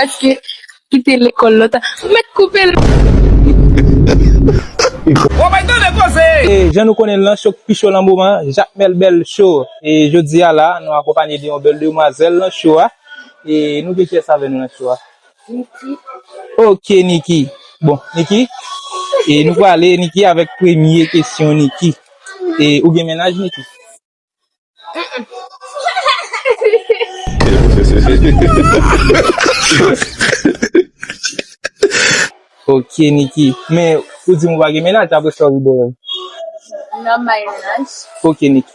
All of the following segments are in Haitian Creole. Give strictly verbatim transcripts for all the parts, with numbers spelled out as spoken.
Èske kite lekòl lontan. Mèt koupe l. E jan nou konnen l nan cho k pi cho nan moman, Jakmèl Bèl Cho. E jodi a la, nou akonpanye de yon bèl demwazèl nan cho a. E nou gen kiyès avè nou nan cho a? Ok, Niki. Bon, Niki, e nou prale, Niki, avèk premye kesyon, Niki. E ou gen mennaj, Niki? Ok, Niki. Men, ou di m ou pa gen mennaj, apre sa ou rive. Non, m pa gen mennaj. Ok, Niki.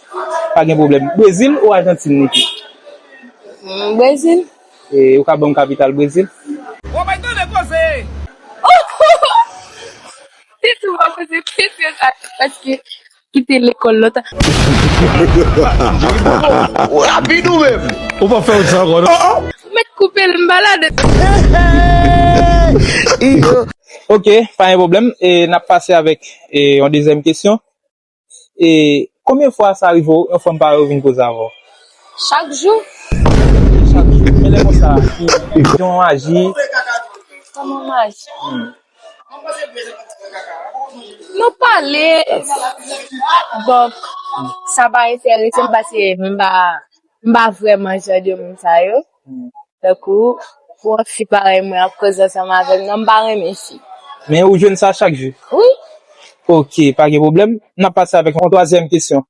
Pa gen pwoblèm. Brezil ou Ajantin, Niki? Mm, Brezil. E ou ka ban m kapital Brezil? Se tou mwen poze kesyon sa, paske kite lekòl lontan. Ou rapid ou menm. Ou pa fè wout sa ankò non. Mèt koupe l, m pa ladan. Ok, pa gen pwoblèm. E n ap pase avèk e, yon dezyèm kesyon. E konbyen fwa sa rive w, yon fanm parèy ou vin koze avè w? Chak jou. Chak jou. Men lè konsa, ki jan w aji? Kòman m aji? Nou pale, donk, sa pa enterese m paske m pa, m pa vrèman jan de moun sa yo. Tankou, pou yon fi parèy mwen ap koze ansanm avè m, non, m pa renmen fi. Men ou jwenn sa chak jou? Wi. Ok, pa gen pwoblèm. N ap pase avèk yon twazyèm kesyon.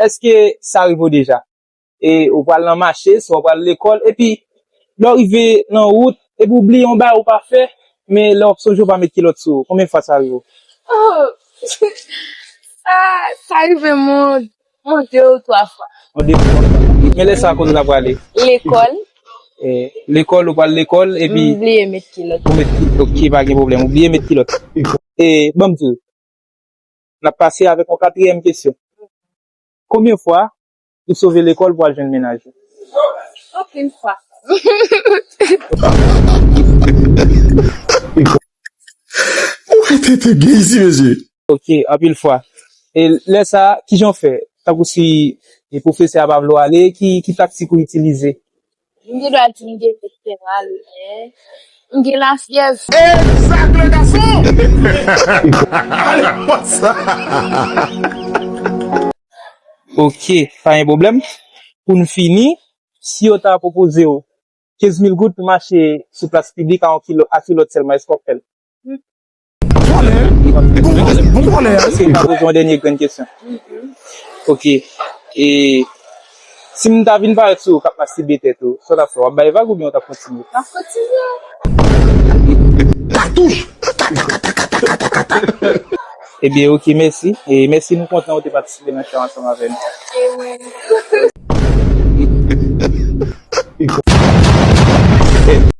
Èske sa rive w deja? E ou pral nan mache, swa w pral lekòl, epi lè w rive nan wout, epi w bliye yon bagay ou pa fè, men lè w ap sonje w pa met kilòt sou ou. Konbyen fwa sa rive w? Oh, sa, sa rive m yon, yon de ou twa fwa. Yon de fwa. Men lè sa kote w ta prale? Lekòl. E, lekòl, ou pral lekòl, epi M bliye met kilòt. Ou met kilòt, ok, pa gen pwoblèm. Ou bliye met kilòt. E, ban m di w, n ap pase avèk yon katriyèm kesyon. Konbyen fwa ou sove lekòl pou al jwenn mennaj ou? Okenn fwa. Ou tete gen isi, mesye. Ok, anpil fwa. E lè sa, kijan w fè? Tankou si e pwofesè a pa vle w ale, ki, ki taktik ou itilize? M gen dwa di m gen pèl, men m gen lafyèv. Exact, le garçon! Ale konsa! Ok, pa gen pwoblèm. Pou n fini, si yo ta pwopoze w kenz mil goud pou mache sou plas piblik a yon kilo, a kilòt sèlman, èske w ap fè l? Vòlè, bon vòlè, bon vòlè. Èske m ka poze yon dènye grenn kesyon? Ok. E si m ta vin parèt sou ou k ap mastibe tèt ou, sa w t ap fè? W ap bay vag oubyen w t ap kontinye? M ap kontinye. Katouch! Ebyen, ok, mèsi. E mèsi, nou kontan ou te patisipe nan show ansanm avè nou. E mwen.